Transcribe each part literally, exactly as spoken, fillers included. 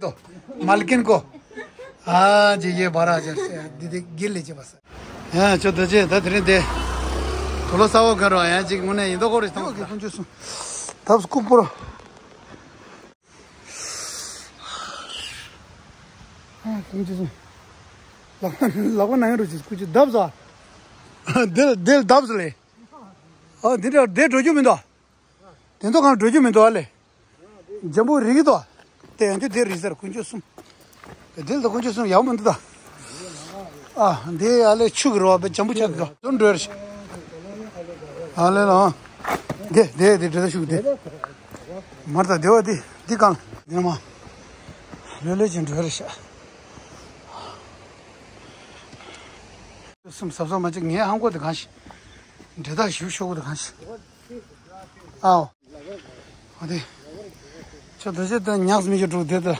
ཏོ། མལ་ཀིན་ཀོ། ཨ་ཅེ་ཡེ་བ་ར་ཅེ་འདི་དེ་གིལ་ལེ་ཅེ་བ་ས། ཡ་ཅོ་དོ་ཅེ་ད་དེ་རིང་དེ། གོ་ལོ་ས་བོ་ག་རོ་ཡ་ཅིག་དངོས་གནས་ཡིན་མདོག་ཁོ་རེ་ཐང་གི་ཁོང་ཅུ་སུ། ཐབས་སྐུ་པོ་རོ། ཨ་ཁོང་ཅུ་སུ། ལག་པ་ལག་པ་ན་ཡོད་རོ་ཅིག་ཁོང་ཅུ་བརྡབས་ས། དེ་དེ་བརྡབས་ས་ལེ། ཨ་འདི་འདྲ་དེ་འགྲོ་རྒྱུ་མི་འདུག་དེ་ཚོ་གང་འགྲོ་རྒྱུ་མི་འདུག་ཨ་ལེ། འཇམ་པོ་རིག་གི་འདུག་དེ་ཡང་དུ་དེ་རིག་ཟེར་དཀོན་མཆོག་གསུམ། དེ་ལ་དཀོན་མཆོག་གསུམ་ཡག་མི་འདུག་ད། ཨ་འདི་ཨ་ལེ་ཆུ་གི་རོ་བ་འཇམ་པོ་ཆགས་འདུག་དོན་འགྲོ་རེ། ཨ་ལེ་ལ། དེ་དེ་དེ་འདྲ་ཤུགས་དེ། མར་ད་དེ་བ་དེ་དེ་གང་དེ་མ། ལོ་ལོ་ཅན་འགྲོ་རེ་ཤ། གསུམ་ཟབ་ཟབ་མ་ཅིག་ངའི་ཧང་གོ་དེ་གང་ཤི། འདྲེ་ད་ཞུ་ཤོག་གོ་དེ་གང་ཤི། ཨའོ། ཨ་དེ། ཁྱོད་དོ་ཅེ་ད་ཉག་མི་ཞིག་འགྲོ་དེ་ད།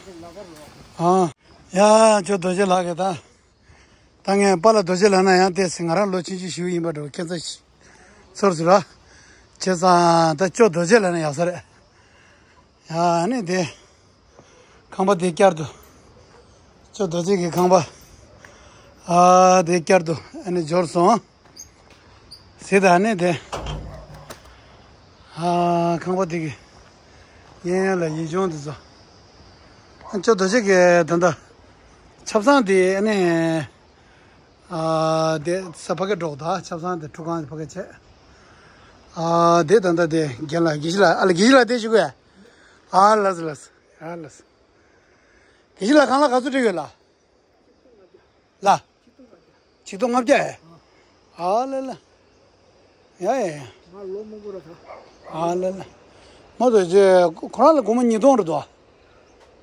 ཨ། ཡ་ཁྱོད་དོ་ཅེ་ལགས་གི་ད། ད་ངས་པཱ་ལགས་དོ་ཅེ་ལགས་ན་ཡང་བལྟས་སི་ང་རང་ལོ་ཆུང་ཆུང་ཞིག་ཡིན་པ་འགྲོ་ཁྱེད་ཚ་ཞིག་ཚོར་སི་ར། བྱས་ཙང་ད་ཁྱོད་དོ་ཅེ་ལགས་ན་ཡག་ས་རེད། ཡ་ཨ་ནི་དེ། ཁང་པ་དེ་བསྐྱར་དུ། ཁྱོད་དོ་ཅེ་གི་ཁང་པ། ཨ་དེ་བསྐྱར་དུ་ཨ་ནི་འབྱོར་སོང་། ཟེར་ད་ཨ་ནི་དེ། ཨ་ཁང་པ་དེ་གི། གཡས་གཡོན་ལ་ཡིག་ཆུང་དེ་ཚོ། ཨ་ཁྱོད་དོ་ཅེ་གི་ད་ལྟ། ཆབ་གསང་དེ་ཨ་ནི། ཨ་དེ་ས་ཕ་གི་འགྲོགས་ད་ཆབ་གསང་དེ་ཁྲུ་ཁང་དེ་ཕ་གི་བྱས། ཨ་དེ་ད་ལྟ་དེ་རྒན་ལགས་དགེ་བཤེས་ལགས་ཨ་ལ་དགེ་བཤེས་ལགས་དེ་ཞུ་གི། ཨ་ལགས་སོ་ལགས་སོ། ཨ་ལགས་སོ། དགེ་བཤེས་ལགས་ཁང་གླ་ག་ཚོད་སྤྲད་ཡོད་ལགས། ལགས། ཆིག་སྟོང་ལྔ་བརྒྱ་ཨེ། ཨ་ལ་ལ། ཡ་ཡ་ཡ། ང་ལོ་མང་པོ་ར་ད། ཨ་ལ་ལ། མ་གཏོགས་ཅེ་ཁོ་རང་ལ་སྒོར་མོ་ཉིས་སྟོང་རེད་དོ།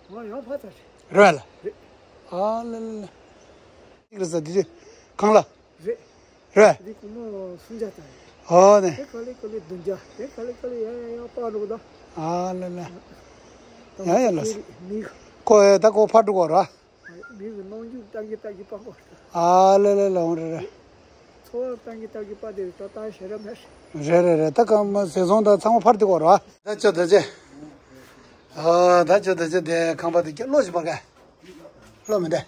ང་ཡང་ཕ་ཚ་རེད། རེད་ལ། རེད། ཨ་ལ་ལ་ལ། ཅིག་རེད་ས་དེ་དུས་ཁང་གླ། རེད། རེད། དེ་སྒོར་མོ་སུམ་བརྒྱ་ཙམ་རེད། ཨོ་ནས། དེ་ག་ལེ་ག་ལེ་བདུན་བརྒྱ་དེ་ག་ལེ་ག་ལེ་ཡ་ཡ་ཡ་པ་རུ་ད། ཨ་ལ་ལ། ཡ་ཡ་ལ་ས། མི་གོ་ཡ་ད་གོ་ཕ་འགྲོ་གོ་ར། མི་གི་སྣང་རྒྱུ་ལྟ་གི་ལྟ་གི་པ་གོ། ཨ་ལེ་ལེ་ལེ་འོང་རེ་རེ། ཚོར་བ་ལྟ་གི་ལྟ་གི་པ་དེ་ད་ལྟ་ཞེ་ར་མེད། རེ་རེ་རེ་ད་གང་མ་ཟེ་སོང་ད་ཚང་མ་ཕར་དེ་གོ་ར། ད་ཅོ་ད་ཅེ། ཨ་ད་ཅོ་ད་ཅེ་དེ་ཁང་པ་དེ་སྐྱ་ལོ་ཞིག་པ་ག་ལོ་མི་འདེ།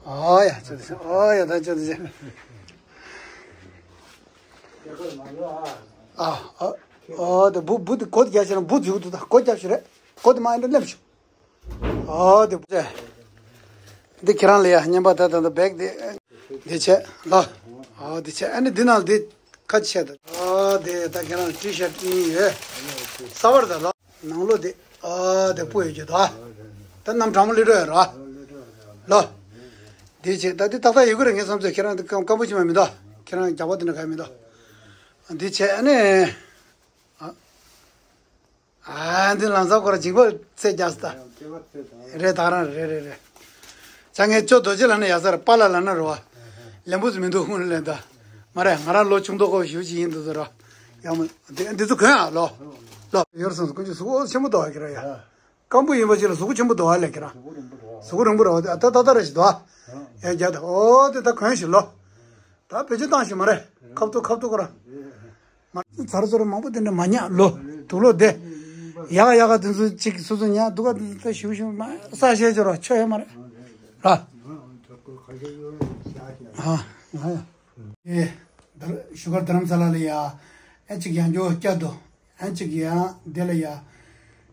ཨ་ཡ་ཅོ་ད་ཅེ་ཨ་ཡ་ད་ཅོ་ད་ཅེ། ཨ་ཨ་ཨ་དེ་བུ་བུ་དེ་གོ་དེ་རྒྱ་ཞེ་ན་བུ་ཛིའུ་དུ་ད་གོ་རྒྱ་ཞུ་རེ་གོ་དེ་མ་ཡིན་ད་སླེབས་ཞུ། ཨོ་དེ་བུ་ཅེ། འདི་ཁྱེད་རང་ལ་ཡ་བརྙན་པར་ད་ད་ད་བེག་དེ། འདི་བྱས་ལ། ཨོ་འདི་བྱས་ཨ་ནི་འདི་ནང་འདི་ཁ་ཆེ་ད། ཨོ་དེ་ད་ཁྱེད་རང་ཊི་ཤར་ཊི་ཡིན་ཡོད། ས་བར་ད་ལ། ནང་ལོ་དེ། ཨོ་དེ་སྤུ་ཡོད་རྒྱུ་ད། ད་གནམ་གྲང་མོ་ལི་འགྲོ་ཡོད་ར། ལ། འདི་བྱས་ད་འདི་ཏག་ཏག་ཡོད་གི་རེད་ངས་བསམ་ཚོད་ཁྱེད་རང་འདི་སྐམ་སྐམ་པོ་ཅི་མ་མི་འདུག་ཁྱེད་རང་རྒྱག་པ་འདི་འདྲ་ག་མི་འདུག་འདི་བྱས་ཨ་ནི། ཨ། ཨ་འདི་ལང་ཚོ་སྐོར་འཇིགས་པ་ཚད་རྒྱག་སྟ། རེད་ད་རང་རེད་རེད་རེད། ཅང་ངས་ཅོ་རྡོ་རྗེ་ལ་ན་ཡ་སར་པཱ་ལ་ལ་ན་རུ་བ། ལེན་པོ་ཟི་མི་འདུག་ཁུངས་ལེན་ད། མ་རེད་ང་རང་ལོ་ཆུང་དོ་ཁོ་ཞུ་ཅི་ཡིན་འདུག་ཟེར་རོ། ཡང་མ་འདི་འདི་ཚོ་གོན་ཨ་ལོ། ལོ་ཡོར་སོང་ཀུན་གྱི་གཟུགས་པོ་ཆེན་པོ་དོ་བ་གི་ར་ཡ། སྐམ་པོ་ཡིན་པ་ཅིག་ལ་གཟུགས་པོ་ཆེན་པོ་དོ་བ་ལས་ཀྱི་ར། གཟུགས་པོ་རིང་པོ་ར་བ་ད་ད་ད་ར་ཞིག་དོ་བ། ཡ་རྒྱ་ད་ཨོ་དེ་ད་གོན་ཞིག་ལོ། ད་བེད་སྤྱོད་བཏང་ཞིག་མ་རེད་ཁབ་ཏུ་ཁབ་ཏུ་ཁོ་ར། མ་ཚར་ཚོར་མང་པོ་དེ་འདྲ་མ་ཉག་ལོ། དུག་ལོ་དེ། ཡག་ཡག་དེ་ཚོ་གཅིག་སོ་སོ་ཉག་དུག་ག་དེ་ཚོ་ཞུ་ཞུ་མ་ས་ཞེས་སྦྱོར་བ་ཆོ་ཡོད་མ་རེད། ར། ཨ། ང་ཡ། ཨེ། ད་བཞུགས་སྒར་རྡ་རམ་ས་ལ་ལ་ཡ། ཨེ་གཅིག་ཡང་འགྱོ་བསྐྱར་དུ། ཨེ་གཅིག་ཡང་དེ་ལ་ཡ།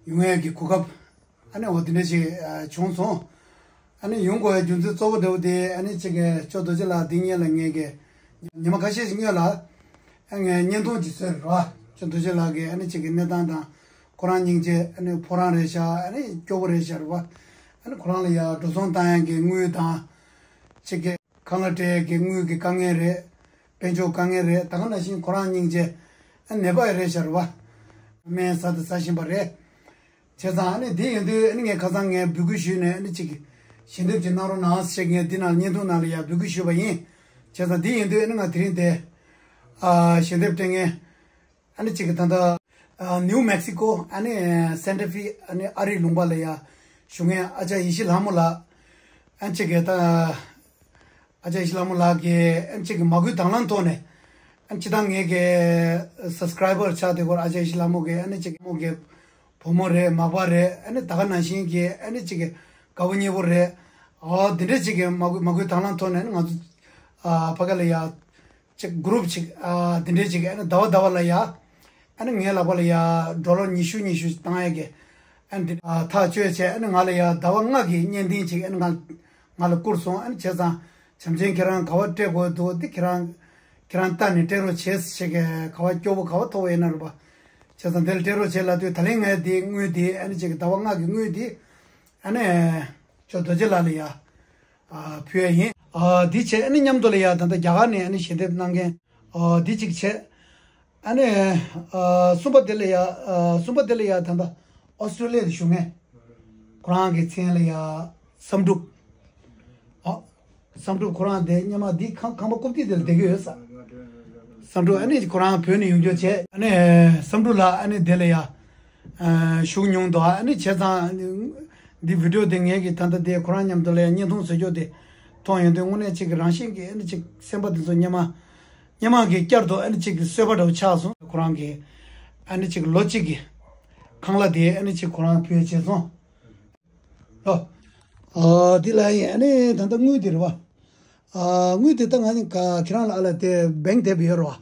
ཡོང་ཡས་ཀྱི་གོ་སྐབས། ཨ་ནི་འོ་དེ་འདྲ་ཞིག་བྱུང་སོང་། ཨ་ནི་ཡོང་དགོས་པའི་རྒྱུ་མཚན་གཙོ་བོ་འདྲ་བོ་དེ་ཨ་ནི་གཅིག་གི་ཅོ་རྡོ་རྗེ་ལགས་འདི་སྔོན་ལ་ངས་ཀྱི་ཉི་མ་ཁ་ཤས་ཤིག་སྔོན་ལ་ཨ་ངས་བརྙན་ཐུང་ཅིག་བཟོས་རེད་བ། ཅོ་རྡོ་རྗེ་ལགས་ཀྱི་ཨ་ནི་གཅིག་གི་གནས་སྟངས་དང་ཁོ་རང་སྙིང་རྗེ་ཨ་ནི་ཕོ་རང་རེད་ཤག་ཨ་ནི་སྐྱོ་པོ་རེད་ཤག་རེད་བ། ཨ་ནི་ཁོ་རང་ལ་ཡ་འགྲོ་སོང་བཏང་ཡག་གི་དངུལ་དང་གཅིག་གི་ཁང་གླ་སྤྲད་ཡག་གི་དངུལ་གྱི་དཀའ་ངལ་རེད། དཔལ་འབྱོར་དཀའ་ངལ་རེད། ད་ག་ནང་བཞིན་ཁོ་རང་སྙིང་རྗེ་ཨ་ནི་ནད་པ་ཡང་རེད་ཤག་རེད་བ། སྨན་ཟ་དང་ཟ་བཞིན་པ་རེད། བྱས་ཙང་ཨ་ནི་དེ་ཡིན་དུས་ཨ་ནི་ངས་ཁ་སང་ངས་འབོད་སྐུལ་ཞུས་ནས་ཨ་ནི་གཅིག་གི་ཞལ་འདེབས་ཅིག་གནང་རོགས་གནང་ཞེས་ངས་འདི་ནང་བརྙན་ཐུང་ནང་ལ་ཡང་འབོད་སྐུལ་ཞུས་པ་ཡིན། བྱས་ཙང་དེ་ཡིན་དུས་ཨ་ནི་ང་དེ་རིང་དེ་ཨ་ཞལ་འདེབས་སྤྲད་མཁན་ཨ་ནི་གཅིག་གི་ད་ལྟ་ཨ་ནིའུ་མེག་སི་ཀོ་ཨ་ནི་སན་ཏ་ཧྥེ་ཨ་ནི་ཨ་རིའི་ལུང་པ་ལ་ཡང་བཞུགས་མཁན་ཨ་ཅག་ཡེ་ཤེས་ལྷ་མོ་ལགས་ཨ་ནི་གཅིག་གི་ད། ཨ་ཅག་ཡེ་ཤེས་ལྷ་མོ་ལགས་ཀྱིས་ཨ་ནི་གཅིག་གི་མ་བསྐུལ་དང་བླངས་ཐོག་ནས་ཨ་ནི་སྤྱིར་བཏང་ངེད་ཀྱི་སབ་སི་ཀ་རའི་བར་ཆགས་དེ་སྐོར་ཨ་ཅག་ཡེ་ཤེས་ལྷ་མོ་གིས་ཨ་ནི་གཅིག་མོ་གི་ བུ་མོ་རེད། མག་པ་རེད། ཨ་ནི་ད་ག་ནང་བཞིན་གྱི་ཨ་ནི་ཅིག་གི་དགའ་བོ་ཉེ་བོ་རེད། ཨོ་དེ་འདྲ་ཅིག་གི་མ་བསྐུལ་མ་བསྐུལ་དང་བླངས་ཐོག་ནས་ཨ་ནི་ང་ཚོ་ཨ་ཕ་ག་ལ་ཡ་ཅིག་གུ་རུབ་ཅིག་ཨ་དེ་འདྲ་ཅིག་གི་ཨ་ནི་ཟླ་བ་ཟླ་བ་ལ་ཡ་ཨ་ནི་ངའི་ལག་པ་ལ་ཡ་ཌོ་ལར་ཉི་ཤུ་ཉི་ཤུ་བཏང་ཡ་གི་ཨ་ནི་དེ་ཨ་ཐག་གཅོད་བྱས། ཨ་ནི་ང་ལ་ཡ་ཟླ་བ་ལྔ་གི་བརྙན་འཕྲིན་ཅིག་ཨ་ནི་ང་ང་ལ་བསྐུར་སོང་། ཨ་ནི་བྱས་ཙང་བྱམས་ཆེན་ཁྱེད་རང་ག་བ་སྤྲད་དགོས་འདུག་འདི་ཁྱེད་རང་ཁྱེད་རང་ལྟ་ནས་སྤྲད་རོགས་བྱེད་ཟེར་གི་ག་བ་སྐྱོ་པོ་ག་བ་མཐོ་བོ་ཡིན་ན་རུ་བ། བྱས་ཙང་དེ་ལ་སྤྲད་རོགས་བྱེད་ལབ་དུས་ད་ལན་ངས་འདི་དངུལ་འདི་ཨ་ནི་ཅིག་གི་ཟླ་བ་ལྔ་གི་དངུལ་འདི་ཨ་ནི་ཇོ་རྡོ་རྗེ་ལགས་ལ་ཡ་ཨ་ཕུལ་ཡ་ཡིན། ཨ་འདི་བྱས་ཨ་ནི་མཉམ་དུ་ལ་ཡ་ད་ལྟ་རྒྱ་གར་ནས་ཨ་ནི་ཞལ་འདེབས་གནང་མཁན་ཨ་འདི་གཅིག་བྱས། ཨ་ནི་ཨ་གསུམ་པ་དེ་ལ་ཡ་ཨ་གསུམ་པ་དེ་ལ་ཡ་ད་ལྟ་ཨོ་སི་ཀྲོ་ལི་ཡ་དུ་བཞུགས་མཁན་ཁོ་རང་གི་མཚན་ལ་ཡ་བསམ་གྲུབ། ཨ་བསམ་གྲུབ་ཁོ་རང་དེ་སྔོན་མ་འདི་ཁང་ཁང་པ་རྐུབ་སྟེགས་དེ་ལ་བསྡད་ཀྱི་ཡོད་ས། བསམ་གྲུབ་ཨ་ནི་ཁོ་རང་བོད་ནས་ཡོང་རྒྱུ་བྱས། ཨ་ནི་བསམ་གྲུབ་ལགས་ཨ་ནི་དེ་ལ་ཡ་ཨ་ཞུགས་མྱོང་འདུག་ཨ་ནི་བྱས་ཙང་འདི་བི་ཌིའོ་དེ་ངས་ཀྱི་ད་ལྟ་དེ་ཁོ་རང་མཉམ་དུ་ལ་ཡ་བརྙན་ཐུང་བཟོ་རྒྱུ་དེ་མཐོང་ཡོང་དུས་དངོས་གནས་གཅིག་གི་རང་བཞིན་གྱི་ཨ་ནི་གཅིག་སེམས་པ་དེ་ཚོ་སྔོན་མ་སྔོན་མ་གི་བསྐྱར་དུ་ཨ་ནི་གཅིག་གི་གསོས་པ་འདྲ་བོ་ཆགས་སོང་། ཁོ་རང་གི་ཨ་ནི་གཅིག་ལོ་གཅིག་གི་ཁང་གླ་དེ་ཨ་ནི་གཅིག་ཁོ་རང་ཕུལ་བྱས་སོང་། ལོ། ཨོ་འདི་ལ་ཡིན། ཨ་ནི་ད་ལྟ་དངུལ་དེ་རེད་བ། ཨ་དངུལ་དེ་ད་ང་ནི་ག་ཁྱེད་རང་ལ་ཨ་ལ་དེ་བེང་དེབ་ཡོད་རེད་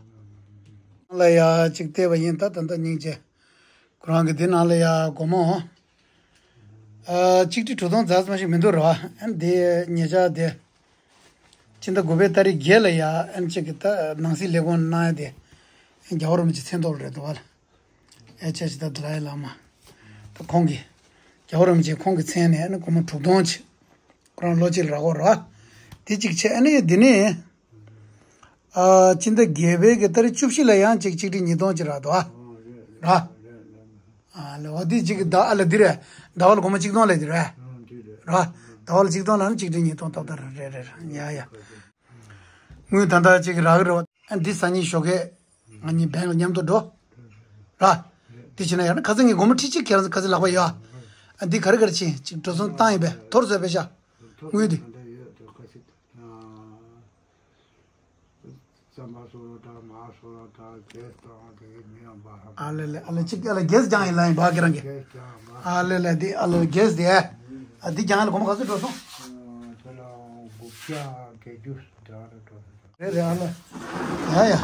བ། ལ་ཡ་གཅིག་བལྟས་པ་ཡིན། ད་ད་ལྟ་སྙིང་རྗེ། ཁོ་རང་གི་དེ་ནང་ལ་ཡ་སྒོར་མོ་ཨ་གཅིག་ཁྲི་དྲུག་སྟོང་རྩ་ཙམ་ཞིག་མི་འདུག་རེད་བ། ཨ་ནི་དེ་ཉེ་ཆར་དེ་སྤྱི་ཟླ་དགུ་པའི་ཏ་རིག་བརྒྱད་ལ་ཡ་ཨ་ནི་གཅིག་གི་ད་ནང་སྲིད་ལས་ཁུངས་གནང་ཡ་དེ་རྒྱལ་བ་རིན་པོ་ཆེ་མཚན་ཐོག་ལ་རེད་འདུག་བ། ཨེ་ཅེ་ཅི་ད་དི་ལའི་བླ་མ། ད་ཁོང་གིས་རྒྱལ་བ་རིན་པོ་ཆེ་ཁོང་གི་མཚན་ནས་ཨ་ནི་སྒོར་མོ་དྲུག་སྟོང་ཅིག་ཁོ་རང་ལོ་གཅིག་ལ་རག་གོ་ར། དེ་གཅིག་བྱས། ཨ་ནི་འདི་ནས་ཨ་སྤྱི་ཟླ་བརྒྱད་པའི་གི་ཏ་རིག་བཅུ་བཞི་ལ་ཡང་ཅིག་གཅིག་ཁྲི་ཉིས་སྟོང་ཅིག་རག་འདུག་ཨ། ར། ཨ་ལེ་འོ་དེ་གཅིག་གི་ཟླ་ཨ་ལེ་འདི་རེད། ཟླ་བ་ལ་སྒོར་མོ་གཅིག་སྟོང་ལས་འདི་རེད། ར། ཟླ་བ་ལ་གཅིག་སྟོང་ལ་ནི་གཅིག་ཁྲི་ཉིས་སྟོང་ཏག་ཏག་རེད་རེད་རེད། ཡ་ཡ། དངུལ་ད་ལྟ་ཅིག་རག་གི་རེད་བ། ཨ་འདི་སང་ཉིན་ཞོགས་ཀས་ང་གཉིས་བེང་ལ་མཉམ་དུ་འགྲོ། ར། འདི་བྱས་ན་ཡང་ན་ཁ་སང་ངས་སྒོར་མོ་ཁྲི་གཅིག་ཁྱེད་རང་ཚོ་ཁ་སང་ལག་པ་ཡོད་ཨ། ཨ་འདི་ག་རེ་ག་རེ་ཕྱིན་ཅིག་འགྲོ་སོང་བཏང་ཡིན་པས། ཐོར་བཟོས་པས་ཤག་དངུལ་འདི། རྩམ་པ་སོ་ལོ་དང་མ་སོ་ལོ་དང་གེ་སི་དང་དེ་གའི་མི་ཡང་འབའ་ཧ། ཨ་ལེ་ལེ་ཨ་ལེ་གཅིག་ཨ་ལེ་གེ་སི་རྒྱང་ཡིན་ལ་ཡིན་འབའ་ཁྱེད་རང་གི། གེ་སི་རྒྱང་འབའ། ཨ་ལེ་ལེ་འདི་ཨ་ལེ་གེ་སི་དེ། ཨ་འདི་རྒྱང་ལ་སྒོར་མོ་ག་ཚོད་འགྲོ་སོང་། ཨ་དེ་ལ་དགུ་བརྒྱ་བརྒྱད་ཅུ་དེ་ལ་འགྲོ་སོང་། རེད་རེད་ཨ་ལེ། ཡ་ཡ།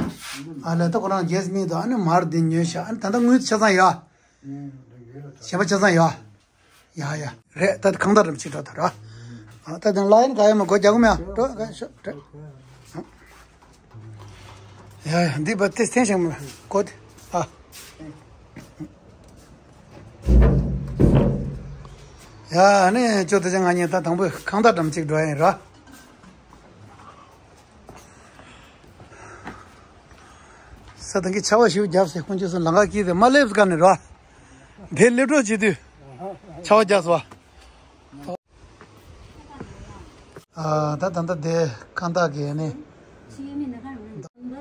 ཨ་ལེ་ད་ཁོ་རང་གེ་སི་མི་དང་ཨ་ནི་མར་འདི་ཉོས་ཤག་ཨ་ནི་ད་ལྟ་དངུལ་ཆ་ཚང་ཡོད། གཞན་པ་ཆ་ཚང་ཡོད། ཡ་ཡ། རེད་ད་ཁང་བདག་རིན་པོ་ཆེ་འགྲོ་ད་ར། ཨ་ད་དེ་ལ་ཡིན་ག་ཡ་མ་གོ་རྒྱག་གོ་མེད་ཨ་འགྲོ་ག་ཤོ་འགྲོ། ཡ་ཡ་འདི་བ་དེ་སེང་ཞིང་གོ་དེ་ཨ། ཡ་ཨ་ནི་ཅོ་དེ་ཅང་ང་གཉིས་ད་དང་པོའི་ཁང་བདག་འགྲམ་གཅིག་འགྲོ་ཡ་ཡིན་ར། ས་དང་གི་ཆར་པ་ཞིག་བརྒྱབ་སེ་ཁོང་ཚོས་ལམ་ཁ་དཀྱིལ་དེ་མ་སླེབས་ག་ནས་ར། དེ་སླེབས་འགྲོ་བྱེད་དུས་ཆར་པ་བརྒྱབ་སོང་བ། ཨ་ད་ད་ལྟ་དེ་ཁང་བདག་གི་ནི་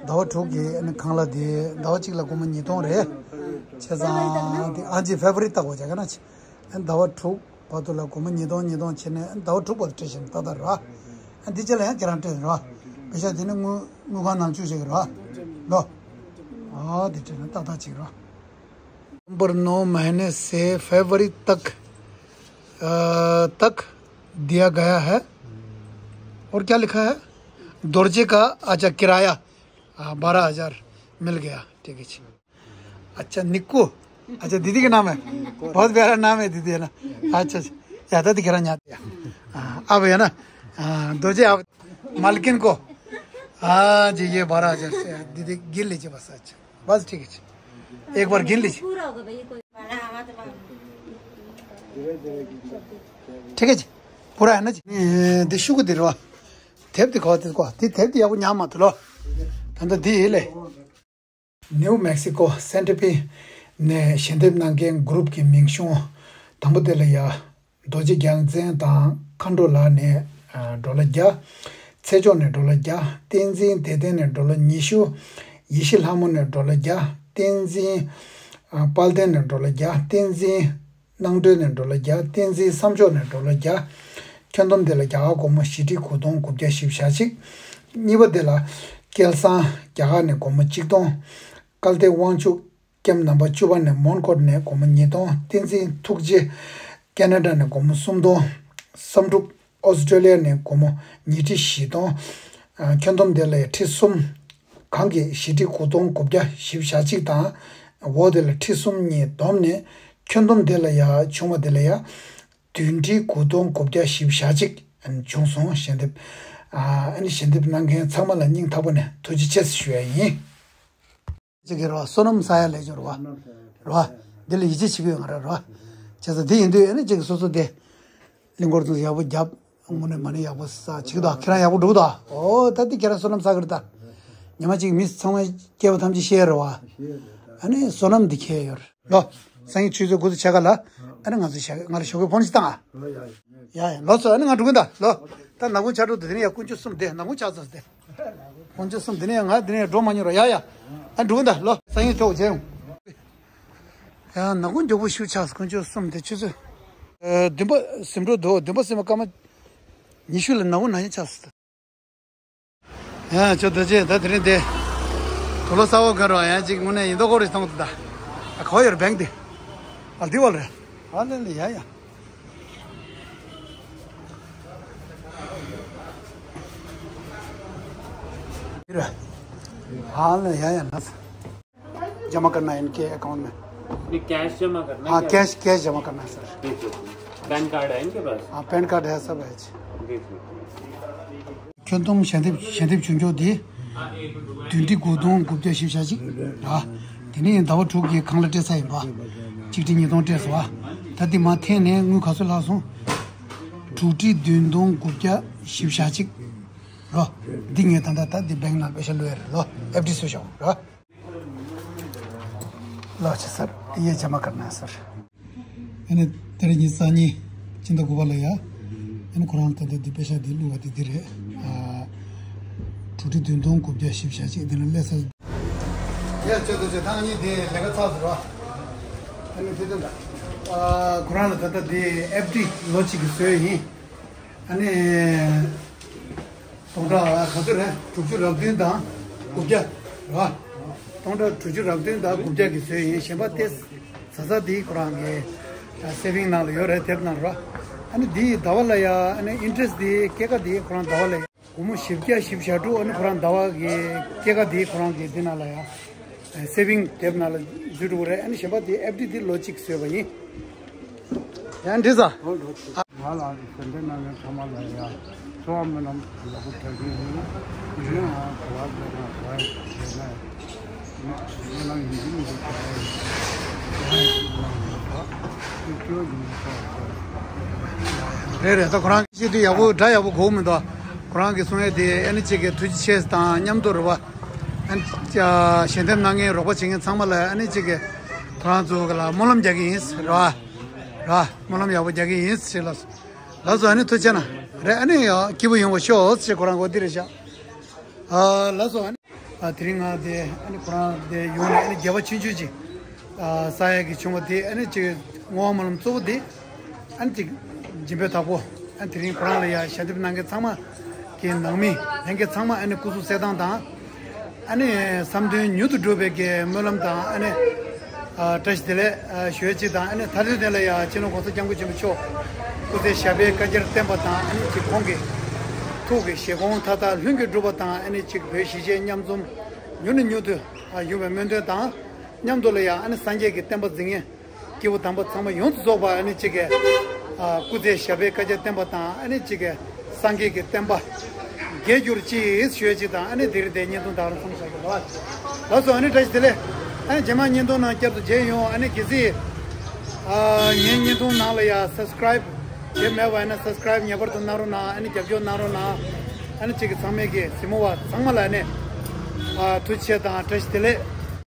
ཟླ་བ་དྲུག་གི་ནི་ཁང་གླ་དེ་ཟླ་བ་གཅིག་ལ་སྒོར་མོ་ཉིས་སྟོང་རེད། བྱས་ཙང་དེ་ཨ་ཅེ་ཕེབ་རི་ལྟ་དགོས་བྱ་ག་ན་ཆེ། ཟླ་བ་དྲུག་བར་དུ་ལ་སྒོར་མོ་ཉིས་སྟོང་ཉིས་སྟོང་བྱས་ནས་ཟླ་བ་དྲུག་བར་དུ་སྤྲད་བཞིན་ཏག་ཏག་རེད་བ། ཨ་འདི་ཅི་ལ་ཡང་ཁྱེད་རང་སྤྲད་རེད་བ། བེ་ཤ་དེ་ནི་དངུལ་དངུལ་ཁང་ནང་བཅུག་བྱེད་ཀྱི་རེད་བ། ལོ། ཨ་འདི་སྤྲད་ན་ཏག་ཏག་ཅིག་རེད། नवंबर नौ महीने से फरवरी तक अ, तक दिया गया है। और क्या लिखा है? दर्जे का अच्छा किराया, हाँ, बारह हजार मिल गया। ठीक है जी। अच्छा निक्कू। अच्छा दीदी के नाम है। बहुत प्यारा नाम है दीदी, है ना? अच्छा अच्छा। ज्यादा दिख रहा है। हाँ, अब है ना? हाँ, दर्जे आप मालकिन को। हाँ जी, ये बारह हजार से दीदी गिन लीजिए बस। अच्छा बस ठीक है जी। एक बार गिन लीजिए। ठीक है जी। पूरा है ना जी? འདི་ཤུ་གུ་འདི་རེད་བ། དེབ་འདི་གོ་དེ་གོ་དེ་དེབ་འདི་ཡག་པོ་ཉར་མ་ཐུབ་ལོ། ད་ལྟ་འདི་ཡིན་ལེ། ནིའུ་མེག་སི་ཀོ་སན་ཊ་ཕེ་ནས་ཞལ་འདེབས་གནང་མཁན་གུ་རུབ་ཀྱི་མིང་གཞུང་དང་པོ་དེ་ལ་ཡ། རྡོ་རྗེ་རྒྱལ་མཚན་དང་མཁའ་འགྲོ་ལགས་ནས་ཨ་ཌོ་ལར་བརྒྱ། ཚེ་མཆོག་ནས་ཌོ་ལར་བརྒྱ། བསྟན་འཛིན་བདེ་ལྡན་ནས་ཌོ་ལར་ཉི་ཤུ། ཡེ་ཤེས་ལྷ་མོ་ནས་ཌོ་ལར་བརྒྱ། བསྟན་འཛིན་ཨ་དཔལ་ལྡན་ནས་ཌོ་ལར་བརྒྱ། བསྟན་འཛིན་སྣང་གྲོལ་ནས་ཌོ་ལར་བརྒྱ། བསྟན་འཛིན་བསམ་མཆོག་ནས་ཌོ་ལར་བརྒྱ། ཁྱོན་བསྡོམས་དེ་ལ་རྒྱ་གར་སྒོར་མོ་བཞི་ཁྲི་དགུ་སྟོང་དགུ་བརྒྱ་བཞི་བཅུ་ཞེ་གཅིག་གཉིས་པ་དེ་ལ་སྐལ་བཟང་རྒྱ་གར་ནས་སྒོར་མོ་གཅིག་སྟོང་། སྐལ་ལྡན་དབང་ཕྱུག་ ཀེམ་ནམ་བར་བཅུ་པ་ནས་མོན་གྷོ་ནས་སྒོར་མོ་ཉིས་སྟོང་། བསྟན་འཛིན་ཐུགས་རྗེ་ཀེ་ན་ཌ་ནས་སྒོར་མོ་སུམ་སྟོང་། བསམ་གྲུབ་ཨོ་སི་ཀྲོ་ལི་ཡ་ནས་སྒོར་མོ་ཉིས་ཁྲི་བཞི་སྟོང་། ཨ། ཁྱོན་བསྡོམས་དེ་ལ་ཡ་ཁྲི་གསུམ། གང་གི་བཞི་ཁྲི་དགུ་སྟོང་དགུ་བརྒྱ་བཞི་བཅུ་ཞེ་གཅིག་དང་། འོ་དེ་ལ་ཁྲི་གསུམ་གཉིས་བསྡོམས་ནས་ཁྱོན་བསྡོམས་དེ་ལ་ཡ་བྱུང་བ་དེ་ལ་ཡ་བདུན་ཁྲི་དགུ་སྟོང་དགུ་བརྒྱ་བཞི་བཅུ་ཞེ་གཅིག་བྱུང་སོང་། ཞལ་འདེབས། ཨ། ཨ་ནི་ཞལ་འདེབས་གནང་མཁན་ཚང་མ་ལ་སྙིང་ཐག་པ་ནས་ཐུགས་རྗེ་ཆེ་ཞུ་ཡ་ཡིན། གཅིག་གིས་རོ། བསོད་ནམས་བསགས་ཡ་ལས་སྦྱོར་བ། རོ། འདི་ལ་ཡིད་ཆེས་བྱེད་ཀྱི་ཡོད་ང་ར་རོ། བྱས་ཙང་འདི་ཡིན་དུས་ཨ་ནི་གཅིག་གིས་སོ་སོ་དེ། གླིང་སྐོར་དུ་ཡག་པོ་རྒྱབ། དངོས་གནས་མ་ཎི་ཡག་པོ་བསགས་བྱེད་ཀྱི་འདུག་ཁྱེད་རང་ཡག་པོ་འགྲོ་གི་འདུག་ཨོ་ད་འདི་ཁྱེད་རང་བསོད་ནམས་བསགས་ཀྱི་རེད་ད། ཉི་མ་གཅིག་མི་ཚང་མ་སྐྱེ་བོ་ཐམས་ཅད་ཤེས་རེད་བ། ཨ་ནི་བསོད་ནམས་འདི་ཁྱེད་ཡོད་རེད། ལོ། སང་ཉིན་ཆུ་ཚོད་དགུ་དང་ཕྱེད་ཀ་ལ། ཨ་ནི་ང་ཚོ་ཞག་ང་ལ་ཞོགས་ཀས་ཕོན་ཅིག་བཏང་ཨ། ཡ་ཡ་ལོ་སོ། ཨ་ནི་ང་འགྲོ་གི་འདུག་ལོ། ད་ནག་ཁུང་ཆགས་འགྲོ་འདུག་དེ་ནས་ཡ་དཀོན་མཆོག་གསུམ་དེ་ནག་ཁུང་ཆགས་ཚར་དེ། དཀོན་མཆོག་གསུམ་དེ་ནས་ཡ་ང་དེ་ནས་ཡ་འགྲོ་མ་མྱོང་རོགས། ཡ་ཡ། ཨ་འགྲོ་གི་འདུག་ལོ། སང་ཉིན་ཆོག་མཇལ་ཡོང་། ཡ་ནག་ཁུང་མགྱོགས་པོ་ཤུགས་ཆགས་སོང་། དཀོན་མཆོག་གསུམ་དེ་ཆུ་ཚོད། ཨ། བདུན་པ་ཟིན་འགྲོ་འདུག་བདུན་པ་ཟིན་པ་སྐར་མ་ཉི་ཤུ་ལ་ནག་ཁུང་ནག་ཉེས་ཆགས་སོང་། ཡང་ཁྱོད་ད་ཅི་ད་དེ་རིང་དེ། དུག་ལོག་ས་འོག་ག་རོ་ཡང་ཅིག་དངོས་གནས་ཡིན་མདོག་ཁ་པོ་རེ་མཐོང་གི་འདུག་ད། ཨ་ག་པར་ཡོད་རེད་བེང་དེ། ཨ་འདི་བ་རེད། ཨ་ལེ་ལེ་ཡ་ཡ། འདི་རེད། ཨ་ལེ་ཡ་ཡ་ན། जमा करना है इनके अकाउंट में। नहीं, कैश जमा करना है हाँ, क्या? कैश, कैश जमा करना है सर। जी, जी, जी। पैन कार्ड है इनके पास? हाँ, पैन कार्ड है, सब है जी। जी, जी। ཁྱོན་བསྡོམས་ཞལ་འདེབས་ཞལ་འདེབས་བྱུང་ཆོག་དེ། བདུན་ཁྲི་དགུ་སྟོང་དགུ་བརྒྱ་བཞི་བཅུ་ཞེ་གཅིག་ར། དེ་ནས་ཟླ་བ་དྲུག་གི་གང་ལ་སྤྲད་ས་ཡིན་པ། གཅིག་ཁྲི་ཉིས་སྟོང་སྤྲད་སོང་བ། ད་དེ་མ་འཐེན་ནས་དངུལ་ག་ཚོད་ལྷག་སོང་། དྲུག་ཁྲི་བདུན་སྟོང་དགུ་བརྒྱ་བཞི་བཅུ་ཞེ་གཅིག་ར། འདི་ངས་ད་ལྟ་ད་འདི་བེང་ནང་པེ་ཤ་བླུགས་ཡ་རེད་ལོ། ཨེཕ་ཌི་བཟོས་བཞག་ར། ལགས་ཆེ་སར། ཡེ་ཇ་མ་ཀར་ན་སར། ཨ་ནི་དེ་རིང་ཉི་ཤུ་རྩ་གཉིས་སྤྱི་ཟླ་དགུ་པ་ལ་ཡ། ཨ་ནི་ཁོ་རང་ད་ལྟ་འདི་པེ་ཤ་འདི་བླུགས་པ་འདི་འདི་རེད། ཨ། དྲུག་ཁྲི་བདུན་སྟོང་དགུ་བརྒྱ་བཞི་བཅུ་ཞེ་གཅིག་འདི་ལ་སླེབས་ཚར། ཡ་ཆེ་དོ་ཆེ་ཐང་གཉིས་འདི་ལས་ཀ་ཚར་ཟེར་བ། ཨ་ནི་དེ་དོན་དག་ཨ། ཁོ་རང་ལ་ད་ལྟ་འདི་ཨེཕ་ཌི་ལོ་གཅིག་གི་བཟོས་ཡིན། ཨ་ནི། སྟོང་ཕྲག་ག་ཚོད་རེད། དྲུག་ཅུ་རེ་བདུན་དང་དགུ་བརྒྱ་རེད་བ། སྟོང་ཕྲག་དྲུག་ཅུ་རེ་བདུན་དང་དགུ་བརྒྱ་གི་བཟོས་ཡིན། གཞན་པ་དེ་ཟ་ཟ་དེ་ཁོ་རང་གི་སེ་བིང་ནང་ལ་ཡོད་རེད། དེབ་ནང་ལ་རེད་བ། ཨ་ནི་དེའི་ཟླ་བ་ལ་ཡ་ཨ་ནི་ཨིན་ཊི་རེ་སི་དེ་སྐྱེད་ཀ་དེ་ཁོ་རང་ཟླ་བ་ལ་ཡ་སྒོར་མོ་བཞི་བརྒྱ་བཞི་བཅུ་ཞེ་དྲུག་ཨ་ནི་ཁོ་རང་ཟླ་བ་གི་སྐྱེད་ཀ་དེ་ཁོ་རང་གི་དེ་ནང་ལ་ཡ། སེ་བིང་དེབ་ནང་ལ་འཛུལ་འགྲོ་གི་རེད། ཨ་ནི་གཞན་པ་དེ་ཨེཕ་ཌི་དེ་ལོ་གཅིག་བཟོས་པ་ཡིན། ཡང་འདྲི་ས། ང་ལ་ཞལ་འདེབས་གནང་མཁན་ཚང་མ་ལ་ཡང་འཚོ་བ་སྨོན་ལམ་ཡག་པོ་བྱ་རྒྱུ་ཡིན། ཡིན་ནའང་ག་བ་ལས་ན་ག་བ་ཡིན་ན་སྨོན་ལམ་ཡིན་གཅིག་མིན་གཅིག་ག་བ་ཡིན། རེད་རེད། ད་ཁོ་རང་གི་ཆེད་དུ་ཡག་པོ་སྒྲ་ཡག་པོ་གོ་མི་འདུག་ཁོ་རང་གིས་གསུང་ཡས་དེ་ཨ་ནི་གཅིག་གི་ཐུགས་རྗེ་ཆེ་དང་མཉམ་དུ་རེད་བ། ཨ་ནི་ཞལ་འདེབས་གནང་མཁན་རོགས་པ་བྱེད་མཁན་ཚང་མ་ལ་ཨ་ནི་གཅིག་གི་ཁོ་རང་ཚོ་ག་ལ་སྨོན་ལམ་རྒྱག་གི་ཡིན་རེད་བ། ར། སྨོན་ལམ་ཡག་པོ་རྒྱག་གི་ཡིན་ཞེས་ལ། ལགས་སོ། ཨ་ནི་ཐུགས་རྗེ་ཆེ་གནང་། རེད། ཨ་ནི་ཡང་སྐྱིད་པོ་ཡོང་བ་ཤོག་ཅེས་ཁོ་རང་གོ་འདི་རེད་ཤག་ཨ། ལགས་སོ། ཨ་ནི། ཨ། དེ་རིང་ང་དེ་ཨ་ནི་ཁོ་རང་དེ་ཡོང་ནས་ཨ་ནི་དགེ་བ་ཆུང་ཆུང་ཅིག་ཨ། བསགས་ཡས་ཀྱི་བྱུང་བ་དེ་ཨ་ནི་ཅིག་བསྔོ་བ་སྨོན་ལམ་གཙོ་བོ་དེ་ཨ་ནི་ཅིག་སྦྱིན་པའི་བདག་པོ། ཨ་ནི་དེ་རིང་ཁོ་རང་ལ་ཡ་ཞལ་འདེབས་གནང་མཁན་ཚང་མ་གི་ནང་མི་ལྷན་རྒྱས་ཚང་མ་ཨ་ནི་སྐུ་གཟུགས་གསལ་ཐང་དང་། ཨ་ནི་བསམ་དོན་མྱུར་དུ་འགྲུབ་པའི་གི་སྨོན་ལམ་དང་། ཨ་ནི་ཨ། བཀྲ་ཤིས་བདེ་ལེགས་ཨ། ཞུ་ཡས་གཅིག་དང་། ཨ་ནི་མཐའ་དོན་དེ་ལ་ཡ་སྤྱི་ནོར་༸གོང་ས་༸སྐྱབས་མགོན་ཆེན་པོ་མཆོག་སྐུ་ཚེ་ཞབས་པད་བསྐལ་བརྒྱར་བརྟན་པ་དང་། ཨ་ནི་གཅིག་ཁོང་གི་ཐུགས་ཀྱི་བཞེད་དགོངས་མཐའ་དག་ལྷུན་གྱིས་གྲུབ་པ་དང་། ཨ་ནི་གཅིག་བོད་གཞིས་བྱེས་མཉམ་འཛོམས་མྱུར་ནས་མྱུར་དུ་ཨ། ཡོང་བའི་སྨོན་འདུན་དང་མཉམ་དུ་ལ་ཡ་ཨ་ནི་སངས་རྒྱས་ཀྱི་བསྟན་པ་འཛིན་མཁན་སྐྱེས་བུ་དམ་པ་ཚང་མ་ཡོངས་སུ་རྫོགས་པ་ཨ་ནི་གཅིག་གི་ཨ། སྐུ་ཚེ་ཞབས་པད་བསྐལ་བརྒྱར་བརྟན་པ་དང་། ཨ་ནི་གཅིག་གི་སངས་རྒྱས་ཀྱི་བསྟན་པ་རྒྱས་གྱུར་ཅིག་ཞུ་ཡས་གཅིག་དང་། ཨ་ནི་དེ་རིང་དེ་བརྙན་ཐུང་དག་རང་གསུངས་བཞག་གི་རེད། ལགས་སོ། ཨ་ནི་བཀྲ་ཤིས་བདེ་ལེགས། ཨ་ནི་རྗེས་མ་བརྙན་ཐུང་ནང་བསྐྱར་དུ་མཇལ་ཡོང་། ཨ་ནི་གལ་སྲིད་ཨ། ངའི་བརྙན་ཐུང་ནང་ལ་ཡ་སབ་སི་ཀ་རའིབ་བྱས་མེད་པ་ཡིན་ན་སབ་སི་ཀ་རའིབ་ངེས་པར་དུ་གནང་རོགས་གནང་། ཨ་ནི་རྒྱབ་སྐྱོར་གནང་རོགས་གནང་། ཨ་ནི་གཅིག་གི་ཚང་མས་ཀྱི་གཟིགས་མོ་བ་ཚང་མ་ལ་ཨ་ནི་ཨ། ཐུགས་རྗེ་ཆེ་དང་བཀྲ་ཤིས་བདེ་ལེགས།